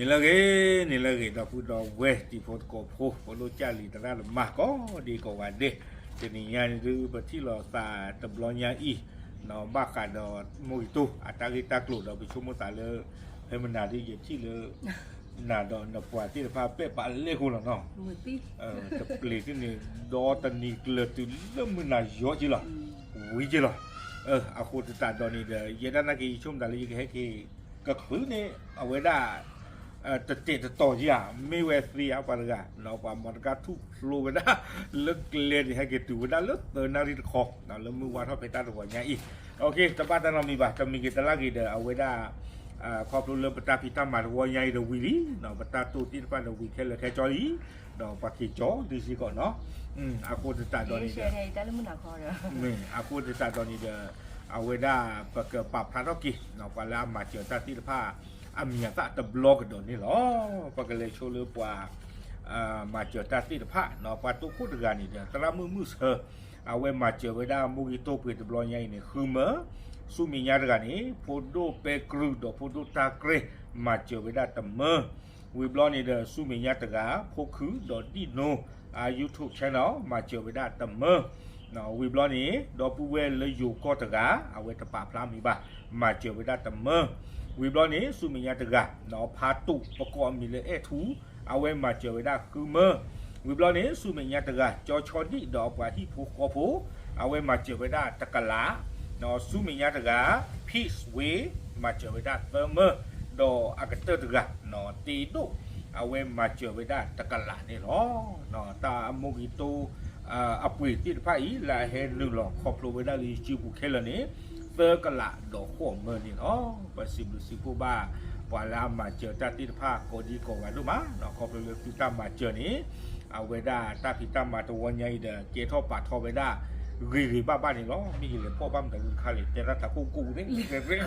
န့ၣ်လၢအဂ့ၤ, န့ၣ်လၢအဂ့ၤ ဒီပုၢ်ဒီဝဲၢ်တံၤဖိသကိးဖိ ဖိဒိၣ်ကၢ်လံၤသရၣ်သမါ ကိးဒံကိးဂၤဒဲး, တနံၤညါန့ၣ်ဒုး ပထံၣ်လိာ်သးတဘျီညါအံၤ, ဘၣ်ဃးဒီးမိၢ်ဂံၢ်တိၢ်အတၢ်ဂ့ၢ်တၢ်ကျိၤဒီး ပဆိကမိၣ်သးလၢ ဖဲမနၤဒ်ယထံၣ်လၢ နၤဒီးနပှၤသ့ၣ်တဖၣ်ပဲာ်ပာ်လဲၢ်ဃိလီၤနီၤ, တပျ့ၤသ့ၣ်န့ၣ် ဒီတနံၤကျၢၤတုၤလၢမုၢ်နၤယီက့လီၤ, ဝံၤက့လီၤ. အဃိသတးဒီးန့ၣ်ဒီး ယဲဒၣ်နာ်က့ ယဆိကမိၣ်သးလၢယကဟဲက့ၤ ကချုးန့ၣ် အဝဲဒၣ် တတဲာ်တတီၤက့ဧါ, မ့ၢ်ဝဲသ့ဧါ ပှၤတဂၤ, ပှၤမီတကါထူၣ်ဖျိဝဲဒၣ် လၢကျဲန့ၣ် ဟဲက့ၤတုၤဝဲဒၣ်လၢသၢနၣ်ရံၣ်တခီ, လၢမုၢ်ဝါထီၣ်ဖဲတၢ်တဝီညါအံၤ, တဘၣ်တၢ်နီတမံၤဘၣ်, တမံၤဂ့ၤတလၢ်ဂ့ၤဒီး အဝဲဒၣ် ခီဖျိလၢပတၢ်ဖံးတၢ်မၤတဝီညါအံၤဒီးဝံၤလံ, ပတၢ်တိၢ်သ့ၣ်တဖၣ်ဒီးဝံၤခဲလၢာ်ခဲဆ့လံ, ဒီးပှၤက့ၤကၠီဒုးစ့ၢ်ကီးနီၤ, အဃိသတးဒီးန့ၣ်ဒီး မ့ၢ်အဃိသတးဒီးန့ၣ်ဒီး အဝဲဒၣ်ပကပာ်ဖျါထီၣ်က့ၤ ပှၤလၢအမၤစၢၤတၢ်သ့ၣ်တဖၣ် အမံၤအသၣ်တဘျီကဒီးန့ၣ်လီၤ. ပကလဲၤဆိလၢပှၤ မၤစၢၤတၢ်သ့ၣ်တဖၣ်, ပှၤတိခိၣ်တဂၤန့ၣ်ဒီး သရၣ်မုၣ်မုၢ်ဆၢ, အဝဲမၤစၢၤဝဲဒၣ်မိၢ်ဂံၢ်တိၢ်ပှ့ၤတဘျီညါအံၤန့ၣ် ဃုမၢ, ဆူမဲာ်ညါတဂၤန့ၣ် ဖိဒိၣ်ပဲကြုဒီးဖိဒိၣ်တၢ်ကြဲ မၤစၢၤဝဲဒၣ်တမၢ, ဝံၤဘျီန့ၣ်ဒီး ဆူမဲာ်ညါတဂၤ ဖိခုဒီးဒံၣ်နိ အ YouTube channel မၤစၢၤဝဲဒၣ်တမၢ, ဝံၤဘျီန့ၣ် ဒီပုၢ်ဝဲၢ်လၢယိၤကီၢ်တဂၤ အဝဲတပာ်ဖျါမံၤဘၣ် မၤစၢၤဝဲဒၣ်တမၢ, ဝံၤဘျီန့ၣ် ဆူမဲာ်ညါတဂၤ ဖါတိာ်ပကိးအမံၤလၢအဲၣ်ထူ အဝဲမၤစၢၤဝဲဒၣ်ဃုမၢ, ဝံၤဘျီန့ၣ် ဆူမဲာ်ညါတဂၤ ကၠီဆီဒံၣ်ဒီးအပှၤဟံၣ်ဖိဃီဖိ အဝဲမၤစၢၤဝဲဒၣ်တကလး, ဆူမဲာ်ညါတဂၤ Peace Way မၤစၢၤဝဲဒၣ်သၢမၢ, ဒီးအကတၢၢ်တဂၤ တ့ဒိၣ် အဝဲမၤစၢၤဝဲဒၣ်တကလးန့ၣ်လီၤ. တၢ်အမိၢ်ဂံၢ်တိၢ် အပှ့ၤသ့ၣ်တဖၣ်အံၤ လၢအဟဲနုာ်လီၤခီဖျိဝဲဒၣ်လၢယစုပူၤခဲလၢာ်န့ၣ် သၢကလးဒီးဃိးမၢန့ၣ်လီၤ. ပစံးဘျုးစံးဖှိၣ်ဘၣ် ပှၤလၢအမၤစၢၤတၢ်သ့ၣ်တဖၣ်ကိးဒံကိးဂၤဒိၣ်မး, ခီဖျိလၢသုတၢ်မၤစၢၤန့ၣ် အဝဲဒၣ်တၢ်ဖံးတၢ်မၤတဝီညါအံၤဒီး ကဲထီၣ်ပာ်ထီၣ်ဝဲဒၣ် ဂ့ၤဂ့ၤဘၣ်ဘၣ်န့ၣ်လီၤ. မ့ၢ်ယလဲၤဖီၣ်ဘၣ်မတၤဒုးတခါလဲၣ် တဲတၢ်သးကိၣ်ကိၣ်သ့ၣ်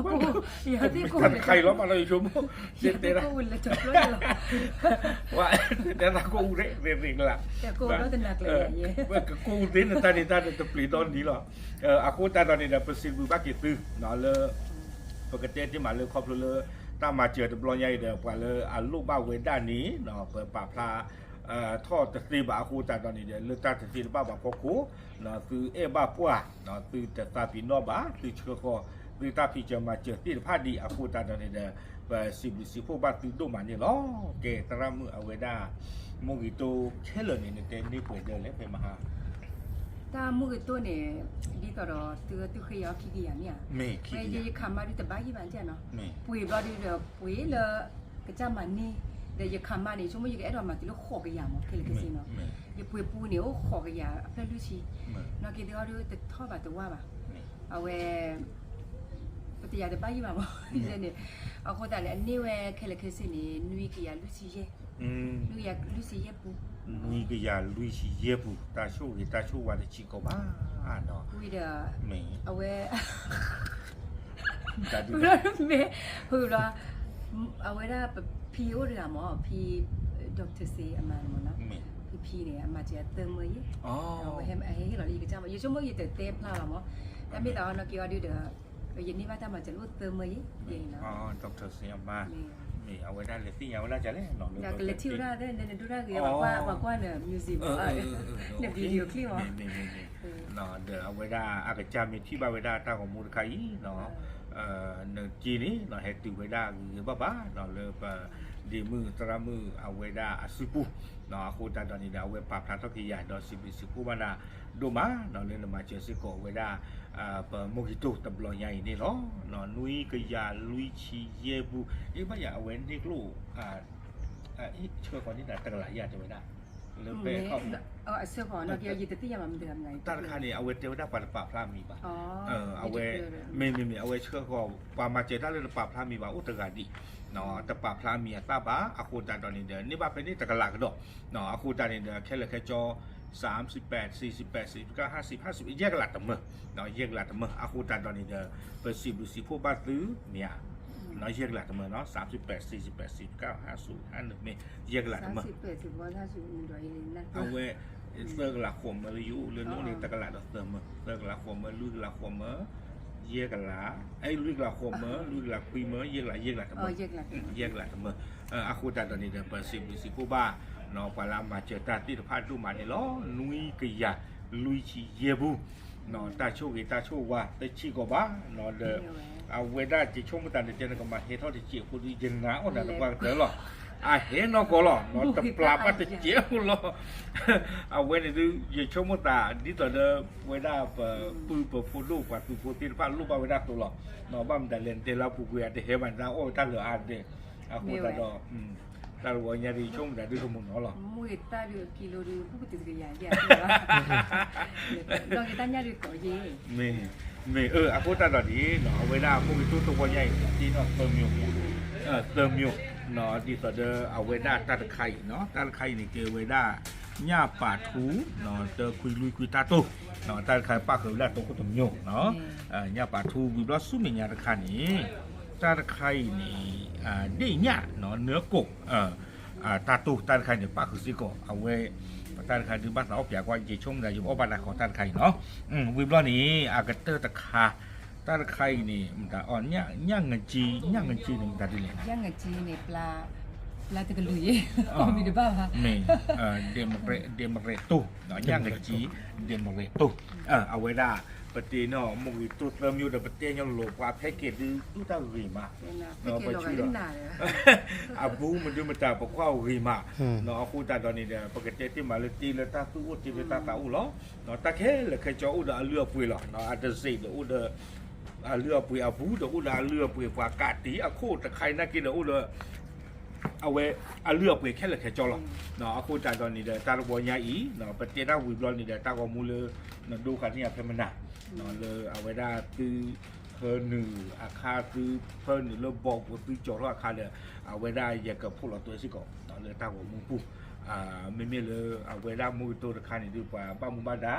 တၢ်တခါအံၤလီၤမးလီၤ ယဆိကမိၣ် တဲတဲ တဲတၢ်ကိၣ်အူသ့ၣ်သ့ၣ်ကလး ကကိၣ်အူသ့ၣ်နတၢ်န့ၣ်တၢ်န့ၣ်တပျ့ၤဒီနံၤလီၤ. အဃိသတးဒီးန့ၣ်ဒီး ပစံးဘျုးဘၣ်က့ၤသု လၢ ပကတဲတ့ၢ်မးလၢခီဖျိလၢ တၢ်မၤစၢၤတဘျီညါအံၤဒီး ပှၤလၢအလိၣ်ဘၣ်ဝဲဒၣ်န့ၣ် ပပာ်ဖျါ ထီၣ်တသ့ဘၣ်အဃိသတးဒီးန့ၣ်ဒီး လၢတၢ်တသ့တဘၣ်ဘၣ်ဖီခိၣ် သုအဲၣ်ဘၣ်ပှၤ သုတသးပ့ၤနီၣ်ဘၣ် သုဆှၢဃီၤ သုတၢ်ဖံးစၢၤမၤစၢၤသ့ၣ်တဖၣ်ဒံးအဃိသတးဒီးန့ၣ်ဒီး ပစံးဘျုးစံးဖှိၣ်ဘၣ်သုဒိၣ်မးန့ၣ်လီၤ. ကဲ သရၣ်မုၣ်အဝဲဒၣ် မိၢ်ဂံၢ်တိၢ်ခဲလၢာ်န့ၣ် နတဲန့ၢ်ပှဲၤဒၢလဲၣ် ဖဲမဟါ တၢ်မိၢ်ဂံၢ်တိၢ်န့ၣ် ဒ်သိးဒီးသုသုဃ့ယၤအီၤခံကယၤမ့ၢ်ဧါ, ဝဲယခးမါဒုးတဘၣ်ယံၣ်ဘၣ်ကနီၤ, ပှ့ၤဘျီဒုးဒီးပှ့ၤလၢ ကစၢ်မၤန့ၢ်, ဒီးယခးမါန့ၣ် ဆိကမိၣ်ယကအဲၣ်ဒိးမၤတုၤလၢဃိးကယၤမး ခဲလၢာ်ခဲဆ့နီၤ, ယပှ့ၤပူန့ၣ်အိၣ်ဃိးကယၤအဖျၢၣ်လွံၢ်ဆံ, နီၢ်က့သ့ၣ်အီၤဒုးတထီၣ်ဘၣ်တဝၢ်ဘၣ်, အဝဲ ပတယၤတဘၣ်ယံၣ်ဘၣ်မး, န့ၣ် အဃိသတးန့ၣ် အန့ၢ်ဝဲခဲလၢာ်ခဲဆ့န့ၣ် နွံကယၤလွံၢ်ဆံယဲၢ်, နွံကယၤလွံၢ်ဆံယဲၢ်ပူ, နွံကယၤလွံၢ်ဆံယဲၢ်ပူ, တၢ်ဆိၣ်ဂ့ၤတၢ်ဆိၣ်ဝါတဆံးကိးဘၣ်, ဝံၤဒီး အဝဲ မ့ၢ် အဝဲဒၣ်ပဖံအိၣ်တဂၤမး, ဖံ doctor စ့အမါန့ၣ်မးနီၤ, ဖံဖံန့ၣ် အမၤစၢၤသၢမၢယဲၢ်, အဝဲဟဲဟ့ၣ်လီၤလၢယကစၢ်မး, ယဆိကမိၣ်ယတတဲဖျါဘၣ်မး, တၢ်မ့ၢ်သးအီၤနီၢ်က့အီၤဒုးဒီး ယန့ၢ်ဘၣ်တၢ်မၤစၢၤလၢအိၣ်သၢမၢယဲၢ်, ဒီး doctor စ့အမါ, မ့ၢ်အဝဲဒၣ်လဲၤသ့ၣ်ညါဝဲဒၣ်လဲၣ်, ကလဲၤထံၣ်ဝဲဒၣ် နဒိၣ်တၢ်ဂ့ၤ ပှၤကွၢ်န music မး, န video clip မး ဒီးအဝဲဒၣ်အကစၢ်မ့ၢ်ထံၣ်ဘၣ်ဝဲဒၣ်တၢ်ဂီၤမူတခါအံၤ, နက့န့ၣ် ဟဲတုၤဝဲဒၣ်ဂ့ၤဂ့ၤဘၣ်ဘၣ် လၢပဒ့မုၣ်သရၣ်မုၣ်အဝဲဒၣ်အစုပူၤ, အဃိသတးဒီးန့ၣ်ဒီး အဝဲပာ်ဖျါထီၣ်က့ၤယၤ ဒီးစံးဘျုးစံးဖှိၣ်ဘၣ်နၤဒိၣ်မး လၢနမၤစၢၤစ့ၢ်ကီးဝဲဒၣ် ပမိၢ်ဂံၢ်တိၢ်တဘျီညါအံၤန့ၣ်လီၤ. နွံကယၤလွံၢ်ဆံယဲၢ်ပူၤ, အ့ၣ်ဘၣ်ယၤ အဝဲန့ၢ်ကျိၣ် ဆှၢဃီၤန့ၢ်တၢ်တကလးယၤတဲဝဲဒၣ်, လၢပဲ အဆၢဃီၤ တၢ်တခါန့ၣ် အဝဲတဲဝဲဒၣ်ပှၤတပာ်ဖျါမံၤဘၣ်, အဝဲ မ့မ့မ့ၢ် အဝဲဆှၢဃီၤ ပှၤမၤစၢၤတၢ်လၢတပာ်ဖျါမံၤဘၣ် အိၣ်တဂၤဒံး, တပာ်ဖျါမံၤအသၣ်ဘၣ် အဃိသတးဒီးန့ၣ်ဒီး န့ၢ်ဘၣ်ဖဲန့ၣ်တကလးကဒီး, အဃိသတးန့ၣ်ဒီး ခဲလၢာ်ခဲဆ့ စၢမ်စံးပၢၢ် စံးစံးပၢၢ် စံးကၢ ဟါစံး ဟါစံး ယဲၢ်ကလးတမၢ, ယဲၢ်ကလးတမၢ အဃိသတးဒီးန့ၣ်ဒီး ပစံးဘျုးစံးဖှိၣ်ဘၣ်သုမ့ၢ်ဧါ, ယဲၢ်ကလးတမၢနီၤ စၢမ်စံးပၢၢ် စံးစံးပၢၢ် စံးကၢ ဟါစံး ဟါနုာ်မ့ၢ် ယဲၢ်ကလးတမၢ, အဝဲ သၢကလးဃိးမၢလၢယအိၣ်လၢနအိၣ်န့ၣ် တကလးဒီးသၢမၢ, သၢကလးဃိးမၢ လွံၢ်ကလးဃိးမၢ, ယဲၢ်ကလး, အဲ လွံၢ်ကလးဃိးမၢ, လွံၢ်ကလးခွံမၢ, ယဲၢ်ကလး, ယဲၢ်ကလးတမၢ, ယဲၢ်ကလးတမၢ. အဃိသတးဒီးန့ၣ်ဒီး ပစံးဘျုးစံးဖှိၣ်ဘၣ် ပှၤလၢအမၤစၢၤတၢ်သ့ၣ်တဖၣ်ဒိၣ်မးန့ၣ်လီၤ. နွံကယၤလွံၢ်ဆံယဲၢ်ပူၤ, တၢ်ဆိၣ်ဂ့ၤတၢ်ဆိၣ်ဝါတစ့ၢ်ကီးဘၣ်ဒီး အဝဲဒၣ်ယဆိကမိၣ်သးန့ၣ် တဲနကမၤဟဲထီၣ်တစဲးအဃိဒီး ယနာ်အီၣ်နၤတပှၢ်ကတၢၢ်လီၤ. အဟဲနီၢ်ကီၢ်လီၤ, တပျၢ်ဘၣ်တစဲးဖိလီၤ. အဝဲန့ၣ်ဒုး ယဆိကမိၣ်သး ဒ်သိးဒီး ဝဲဒၣ်ပပုၢ်ပဖိဒိၣ်ပှၤသုးဖိသ့ၣ်တဖၣ်လိၣ်ဘၣ်ဝဲဒၣ်သိးလီၤ. ဘၣ်မတၤလဲၣ် နတဲလၢအပူၤကွံာ်အတဟဲဘၣ်န့ၣ် တၢ်အီၣ်ဝဲတၢ်လၢအါဒဲး. အဃိသတးဒီး တၢ်တဝီညါဒုး ယဆိကမိၣ်သးဒုးကမုာ်နီၤလီၤ. မ့ၢ်အဃိသတးဒီးန့ၣ် အဝဲဒၣ်မိၢ်ဂ့ၤတိၢ်သဝီညါအံၤ တ့ထီၣ်သၢမံၤ, သၢမံၤ, ဒ်သိးဒီးအဝဲဒၣ်တၢ်တခါအံၤ, တၢ်တခါအံၤန့ၣ် ကဲဝဲဒၣ် ညၣ်ပာ်ထူ တခွံလွံၢ်ခွံတၢ်တိၢ်, တၢ်တခါပၣ်ဃုာ်ဝဲဒၣ်တိခိၣ်တမံၤ, ညၣ်ပာ်ထူဝံၤဘျီဆူမဲာ်ညါတခါန့ၣ်, တၢ်တခါအံၤန့ၣ် ဒ့ၣ်ညၣ် နၢကိး တၢ်တိၢ်တၢ်တခါန့ၣ် ပၣ်ဃုာ်စ့ၢ်ကီး အဝဲ တၢ်တခါဒုးဘၣ်သးအီၣ်ပၠးကွၢ် ယဆိကမိၣ်သး ယအီၣ်ဘၣ်တၢ်ခီတၢ်တခါအံၤနီၤ. ဝံၤဘျီန့ၣ် အကတၢၢ်တခါ, တၢ်တခါအံၤန့ၣ် မတၤအီၤ ညၣ်ငကၠံ, ညၣ်ငကၠံန့ၣ် မတၤဒ်လဲၣ်, ညၣ်ငကၠံန့ၣ် ပျၢ်တကလုာ်ယဲၢ်, မ့ၢ် ဒဲးမရဲၣ်တိၢ်, ညၣ်ငကၠံ, ဒဲးမရဲၣ်တိၢ်, အဝဲဒၣ် ပတ့နီၢ်မိၢ်ဂ့ၤတိၢ်သၢမံၤဒီး ပတဲညီလိၤ ပှၤဖဲကဲဒုး ဒိၣ်တၢ်ဂ့ၤမး, ပဆူလီၤ အဘူးမဒုမတၤ ပကွၢ်ဂ့ၤမး, အဃိသတးဒီးန့ၣ်ဒီး ပကတဲတ့ၢ်မးလၢတ့လၢတၢ်သူၣ်အိၣ်တ့လၢတၢ်သးအိၣ်လီၤ. တၢ်ခဲလၢာ်ခဲဆ့အိၣ်ဒီးအလုၢ်အပှ့ၤလီၤ. အတစ့းဒီးအိၣ်ဒီး အလုၢ်အပှ့ၤ, အဘူးဒီးအိၣ်ဒီးအလုၢ်အပှ့ၤ, ပှၤကးတံၤအခိၣ်တခါအံၤနာ်က့ဒီးအိၣ်ဒီး အဝဲအလုၢ်အပှ့ၤခဲလၢာ်ခဲဆ့လီၤ. အဃိသတးဒီးန့ၣ်ဒီး တၢ်တဝီညါအံၤ ပတဲတၢ်ဝံၤဘျီန့ၣ်ဒီး တၢ်ဂီၤမူလၢ နဒိဃာ်န့ၢ်ယၤဖဲမနၤ လၢအဝဲဒၣ်သု ဖၢနုာ်အခါ သုဖၢနုာ်လၢဘီပူၤ သုကၠီၤထီၣ်အခါဒီး အဝဲဒၣ်ယကဖီၣ်လီၤတဲာ်စ့ၢ်ကီး လၢတၢ်ဂီၤမူပူၤ, မ့မ့ၢ်လၢအဝဲဒၣ်မိၢ်ဂ့ၤတိၢ်တခါန့ၣ်ဒုး ပှၤဘၣ်မူဘၣ်ဒါ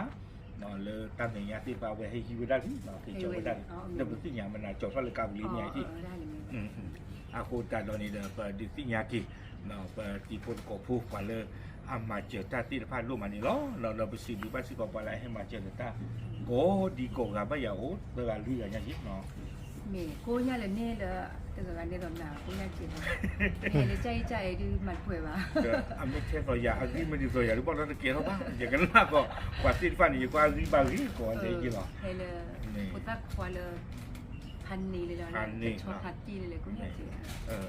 လၢတၢ်မဲာ်ညါသ့ၣ်တဖၣ် အဝဲဟဲဟံးဝဲဒၣ်လံ က့ၤကၠီၤဝဲဒၣ်လံ, ဒီးပသ့ၣ်ညါမနၤ ကၠီၤထီၣ်လၢကးပူၤလံမ့ၢ်ဧါ, အဃိသတးဒီးန့ၣ်ဒီး ပဒုးသ့ၣ်ညါက့ၤ ပတံၤဖိသကိးဖိ ပှၤလၢအမၤစၢၤတၢ်သ့ၣ်တဖၣ်ဒိၣ်မးန့ၣ်လီၤ. ဒီးပစံးဘျုးဘၣ်စ့ၢ်ကီး ပှၤလၢအဟဲမၤစၢၤဒီးတၢ် ကိးဒံကိးဂၤဘၣ်ယၤအိၣ် သၢဂၤလွံၢ်ဂၤညါက့ၤ မ့ၢ်ကိးညါလၢန့ၣ်လၢ တဂၤဂၤန့ၣ်ဒီးနၤကိးညါက့ၤလီၤ, ဟဲလၢကၠၢ်အံၣ်ကၠၢ်အံၤဒုးမၤတပှဲၤဘၣ်, အမ့ၢ်ထဲသိးယၤ အဂံၢ်မ့ၢ်ဒ်သိးယၤဒုး ဘၣ်လီၤတကဲထီၣ်ဘၣ် ယကနၣ်ကီး ပှၤသ့ၣ်တဖၣ်န့ၣ် ယကွၢ်အဂံၢ်ဘၣ်ဂ့ၤကီးလၢယ့လီၤ, ဟဲလၢ ဖိသၣ်ခွါလၢ ဖးန့ၢ်လၢ ဖးန့ၢ်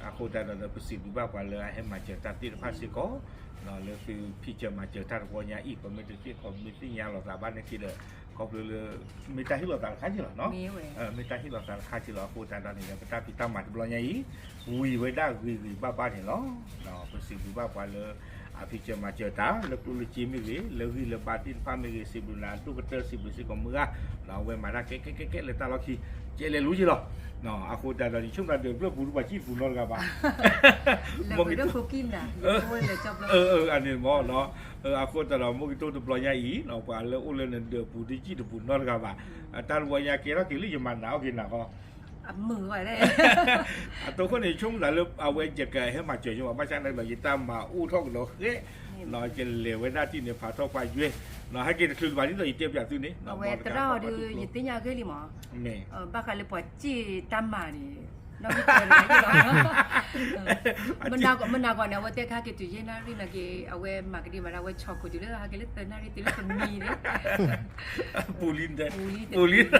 အဃိသတးဒီးပစံးဘျုးဘၣ်ပှၤလၢအဟဲမၤစၢၤတၢ်သ့ၣ်တဖၣ်စ့ၢ်ကီး လၢသုဖံးစၢၤမၤစၢၤတၢ်တဝီညါအံၤ ပမ့ၢ်တသ့ၣ်ခီ မ့ၢ်သ့ၣ်ညါလိာ်သးဘၣ်န့ၣ်က့ၤဒီး ခီဖျိလၢ မ့ၢ်တၢ်ဟ့ၣ်လီၤသးတခါက့ၤလီၤနီၤ, မ့ၢ်တၢ်ဟ့ၣ်လီၤသးတခါက့ၤလီၤ. အဃိသတးဒီးန့ၣ်ဒီး ပတၢ်ဖံးတၢ်မၤတဘျီညါအံၤ ဝံၤဝဲဒၣ်ဂ့ၤဂ့ၤဘၣ်ဘၣ်န့ၣ်လီၤ. ပစံးဘျုးဘၣ်ပှၤလၢ အဖံးစၢၤမၤစၢၤတၢ် လၢကျိၣ်လၢစ့မ့ၢ်ဂ့ၤ လၢဂံၢ်လၢဘါသ့ၣ်တဖၣ်မ့ၢ်ဂ့ၤ စံးဘျုးနၤဒိၣ်ကတၢၢ် စံးဘျုးစ့ၢ်ကီးမုၢ်ဂၤ, အဝဲမၤတၢ်ကဲကဲကဲကဲလၢတၢ်လီၢ်ခံ ကဲလဲၤလူၤက့ၤလီၤ. အဃိသတးဒီး ယဆိကမိၣ်တၢ်ဒုး ဘျၢၣ်ပူၤဒုးပှၤစံၣ်တပူၤနီတဂၤဘၣ်, မိၢ်ဂ့ၤတိၢ် အန့ၣ်မ့ၢ်နီၤ, အဃိသတးဒီး မိၢ်ဂ့ၤတိၢ်တဘျီညါအံၤ ပှၤလၢအိၣ်လၢနဒၢးပူၤဒုးစံၣ်တပူၤနီတဂၤဘၣ်, တၢ်တဝီညါကဲထီၣ်က့ၤလၢယမၤနးအီၣ်က့ၤနၤဃီ အမုာ်ဝဲဒၣ် အတိခိၣ်န့ၣ် ယဆိကမိၣ်သးလၢအဝဲယကဟဲမၤစၢၤယဘၣ်ဆၣ်န့ၣ်ဒီး ယတၢ်မၤအိၣ်ထီၣ်ကဒီးဃဲ, ယလဲၤဝဲဒၣ်တံၢ်န့ၣ်ဖးထီၣ်ပှၢ်ယွဲ, ဟဲက့ၤတချုးလၢၤဘၣ်ဒ်သိးယတဲပၠးသုန့ၣ်, အဝဲသရၣ်အီၤဒုး ယသ့ၣ်ညါဂ့ၤလံမး, ဘၣ်ဃးလၢပှၤစံၣ်တၢ်မၤန့ၣ် နီၢ်ကီၢ်လီၤ မနၤဂီၢ်န့ၣ် အဝဲတဲခါက့ၤတုၤယဲၢ်နၣ်ရံၣ်နာ်က့ အဝဲမၤကဒံမၤဒၣ် အဝဲဆီၣ်ခိၣ်တုၤလၢဟဲက့ၤလၢသၢနၣ်ရံၣ်တုၤလၢတမံၤန့ၣ် ပူၤလံ, ပူၤလံ,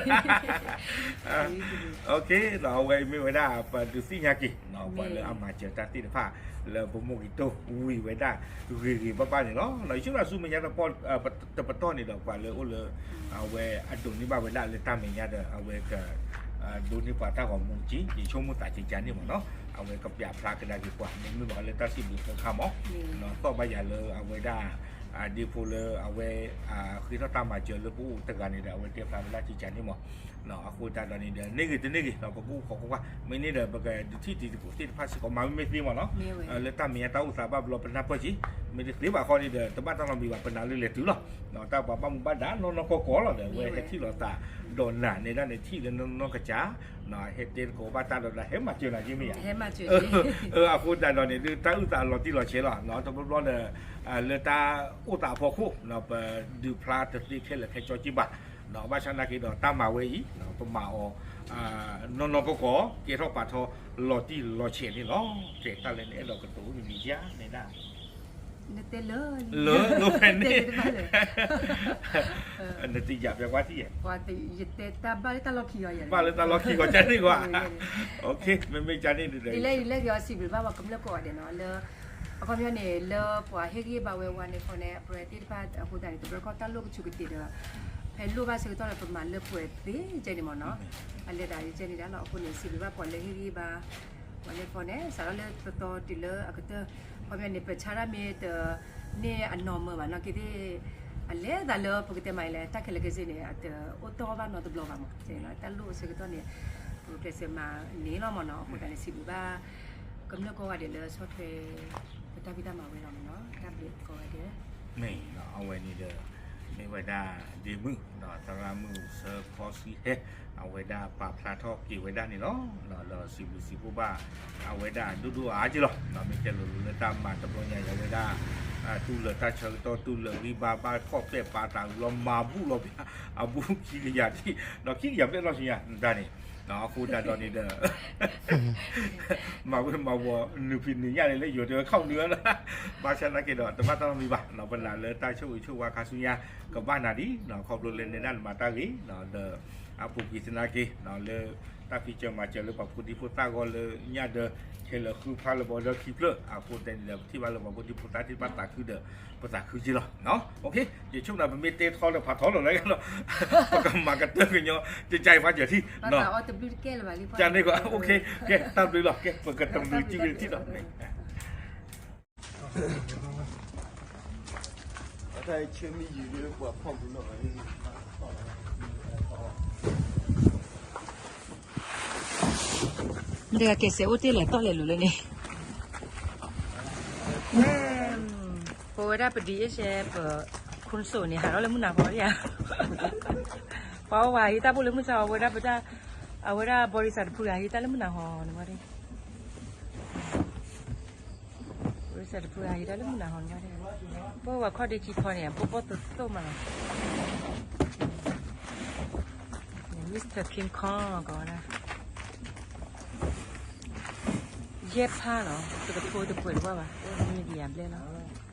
ဒီးအဝဲမ့ၢ်ဝဲဒၣ် ပဒုးသ့ၣ်ညါက့ၤ ပှၤလၢအမၤစၢၤတၢ်သ့ၣ်တဖၣ် လၢပမိၢ်ဂ့ၤတိၢ်ဝံၤဝဲဒၣ် ဂ့ၤဂ့ၤဘၣ်ဘၣ်န့ၣ်လီၤ. ယဆိကမိၣ်ဆူမဲာ်ညါတပတီၢ်န့ၣ်ဒီး ပှၤလၢအိၣ်လၢ အဝဲအဒိးန့ၢ်ဘၣ်ဝဲဒၣ်လၢတၢ်မဲာ်ညါဒီး အဝဲက ဒိးန့ၢ်ပှၤတၢ်ဂီၤမူက့ၤ ယဆိကမိၣ်သးကကန့ၣ်မ့ၢ်နီၤ, အဝဲကပျးဖျါကဒါက့ၤပှၤ မ့မ့ၢ်ဘၣ်လၢတၢ်စံးဘျုးဖိခါမး, သီၣ်ဘၣ်ယၤလၢအဝဲဒၣ် ဒ့ဖိလၢအဝဲ ဃ့ထီၣ်တၢ်မၤစၢၤလၢပအိၣ်တဂၤန့ၣ်ဒီး အဝဲတဲဖျါဝဲဒၣ်ကကန့ၣ်မး, အဃိသတးဒီးန့ၣ်ဒီး န့ၢ်ဂ့ၤတန့ၢ်ဂ့ၤ ပကအိၣ်ခိးကွၢ်ကွၢ် မ့ၢ်န့ၢ်ဒီး ပကဒုးထံၣ်တံၤသကိးသ့ၣ်တဖၣ်စ့ၢ်ကီး မၤမ့မ့ၢ်သ့မးနီၤ, လၢတၢ်မဲာ်ညါတၢ်အိၣ်သးဘၣ်ဘျီပနၢ်ပၢၢ်က့ၤ, မ့ၢ်တသ့ဘၣ်ဃီန့ၣ်ဒီး တဘၣ်တၢ်နီတမံၤဘၣ် ပနာ်လၢလဲၤတုၤလီၤ, တၢ်ပှၤဘၣ်မူဘၣ်ဒါနီၢ်နီၢ်ကီၢ်ကီၢ်လီၤဒီး အဝဲဟဲထံၣ်လိာ်သး ဒီးနၤနဲဒၣ်န့ၣ်ထံၣ်လၢနီၢ်နီၢ်ကစၢ်, ဟဲတဲသကိးဘၣ်တၢ်ဒီးနၤ ဟဲမၤစၢၤနၤက့မ့ၢ်ဧါ, အဃိသတးဒီးန့ၣ်ဒုး တၢ်အုၣ်သးလီၤတံၢ်လီၤဆဲးလီၤ, တဘျီဘျီဒီး လၢတၢ်အိၣ်သးအဖီခိၣ် ပဒုးဖျါတသ့ခဲလၢာ်ခဲဆ့က့ၤဘၣ် ဘၣ်ဆၣ်သနာ်က့ဒီးတၢ်မၤဝဲအံၤ ပမၤအီၤ နီၢ်နီၢ်ကီၢ်ကီၢ် ကဲထီၣ်ပာ်ထီၣ်လီၤတံၢ်လီၤဆဲးန့ၣ်လီၤ. ကဲတၢ်လၢနအဲၣ်ဒိးကတိၤအိၣ်မံၤမံၤယါန့ၣ်ဒၣ် နတဲလၢ လၢလၢဖဲန့ၣ် နတယာ်ဖဲကွၢ်ထံၣ် ယတဲတၢ်ဘၣ်လၢတၢ်လီၢ်ခံဂီၤယၤ ဘၣ်လၢတၢ်လီၢ်ခံဂီၤကန့ၣ်ကွၢ် မ့မ့ၢ်ကန့ၣ်ဒ်လဲၣ် ယလဲၤက့ၤအီၤစံးဘျုးဘၣ်ပှၤကမျၢၢ်ကိးဂၤဒဲးနီၤ လၢ အခီပညီန့ၣ် လၢပှၤဟ့ၣ်ဂံၢ်ဘါဝဲဝါန့ၣ်ဖီန့ၣ် အပှဲၤသ့ၣ်တဖၣ်အဃိသတးန့ၣ် တဘျီခီၣ်တၢ်လိၣ်ကဆူးကတ့ၢ်ဒီး ဖဲလိၣ်ဘၣ်ဆၢကတီၢ်ဒီးပမၤလၢပှဲၤသ့ကဲန့ၣ်မ့ၢ်နီၤ အလဲၤသးကဲန့ၣ်ဒၣ်လီၤ အဃိန့ၣ် စံးဘျုးဘၣ်ပှၤလၢဟ့ၣ်ဂံၢ်ဘါ ပှၤလၢဖီန့ၣ် စးထီၣ်လၢတသီတုၤလၢအကတၢၢ် အခီပညီန့ၣ် ပဆါတၢ်မ့ၢ်တန့ၢ်အနီၢ်မၢဘၣ်နီၤ က့ၤသ့ၣ် အလဲၤသးလၢပကတဲမးအံၤလဲၣ် တၢ်ခဲလၢာ်ခဲဆ့န့ၣ် အတအိၣ်တီဘၣ်နီတဘျီဘၣ်မး တၢ်လိၣ်အဆၢကတီၢ်န့ၣ် ပကျဲးစၢးမၤန့ၢ်လီၤမ့ၢ်နီၤ အဃိသတးန့ၣ် စံးဘျုးဘၣ် ကမျၢၢ်ကိးဂၤဒဲးလၢဆီၣ်ထွဲ ပတၢ်ဖံးတၢ်မၤဝဲလီၤမ့ၢ်နီၤ တၢ်ဘျုးကိးဂၤဒဲး မ့ၢ်အဝဲန့ၣ်ဒီး မ့ၢ်ဝဲဒၣ်ဒ့မုၣ် သရၣ်မုၣ်စၢဖီဆံဟဲ အဝဲဒၣ်ပာ်ဖျါထီၣ်က့ၤဝဲဒၣ်န့ၣ်လီၤ. ဒီးစံးဘျုးစံးဖှိၣ်ဘၣ် အဝဲဒၣ်ဒိၣ်ဒိၣ်အါက့လီၤ. မ့ၢ်တဲလိၤလိၤလၢတၢ်မၤတဘျီညါအဝဲဒၣ် တူၢ်လၢတၢ်ဆၢကတီၢ် တူၢ်လၢဂံၢ်ဘါဘၣ်ခီၣ်ပဲာ်ပာ်သးဝံၤလီၤ မၤဘူၣ်လီၤ အဘူၣ်ခံကယၤထံၣ် ဒီးခံကယၤဘျဲၣ်လီၢ်ဆူညါ တၢ်န့ၣ် အဃိသတးဒီးန့ၣ်ဒီး မၤဝဲမၤဝီၤ နုာ်ဖံးနုာ်ညၣ်န့ၣ်လၢယိၤတဲဝဲခီၣ်နုာ်ဝဲလီၤ. ဘၣ်ဆၣ်သနာ်က့ဒီး တဘၣ်တၢ်နီတမံၤဘၣ် ပနာ်လၢတၢ်ဆိၣ်ဂ့ၤဆိၣ်ဝါခါဆူညါ ကဘၣ်နၤဒ် ခီဖျိလၢနဲဒၣ်နမၤတၢ်ဂ့ၤ ဒီး အပူၤကွံာ်သနာ်က့ လၢ တၢ်ဖံးစၢၤမၤစၢၤလၢပှၤဖိဒံဖိသၣ်အဂီၢ်လၢညၣ်ဒီး ခဲလၢာ်ဃုဖးလၢဘီဒီခံဖျၢၣ် အဃိသတးန့ၣ်ဒီး ပထံၣ်ဘၣ်လၢပှၤဖိဒံဖိသၣ်သ့ၣ်တဖၣ်သးခုဒီး ပသးခုက့လီၤ. ယဆိကမိၣ်ပမ့ၢ်တဲထီလၢဖးထီလီၤလၢ ပကမၤကတၢၢ်ကညီ ကကါအံၤဖးစၢၤထံၣ် ကန့ၣ် ကဲ တၢ်ဘျုးလီၤ ကဲ ပကတၢ်ဘျုးစုက့ၤထံၣ်လီၤ. ဒီးကဲစဲးအိၣ်တ့ၢ်လဲၤတီၢ်လဲၤလိၤလၢန့ၣ် ပဝဲဒၣ်ပဒံအ့ၡဲ ပခိၣ်စိန့ၣ် ဟးထီၣ်လၢမုၢ်နၤဟီလံဧါ ပှၤအိၣ်ဝဲဟံးတၢ်ဘိၣ်လၢမုၢ်ဆါ အဝဲဒၣ်ပတၢ် အဝဲဒၣ် body စးတဖုဂၤဟံးတၢ်လၢမုၢ်နၤဟီန့ၣ်ဝဲဒၣ် body စးတဖုဂၤဟံးတၢ်လၢမုၢ်နၤဟီန့ၣ်ဝဲဒၣ် ပဝဲခီၣ်ဒ့ခံခီန့ၣ် အဘိၣ်ဘီၣ်သိသိၣ်မးလီၤ Mister King Kong ကိးဝဲဒၣ် ယဲၢ်ဖးလီၤ တကထိတပှဲၤတဝၢ်ဘၣ် အိၣ်မံၤဒံးယၤဘျဲၣ်လီၤ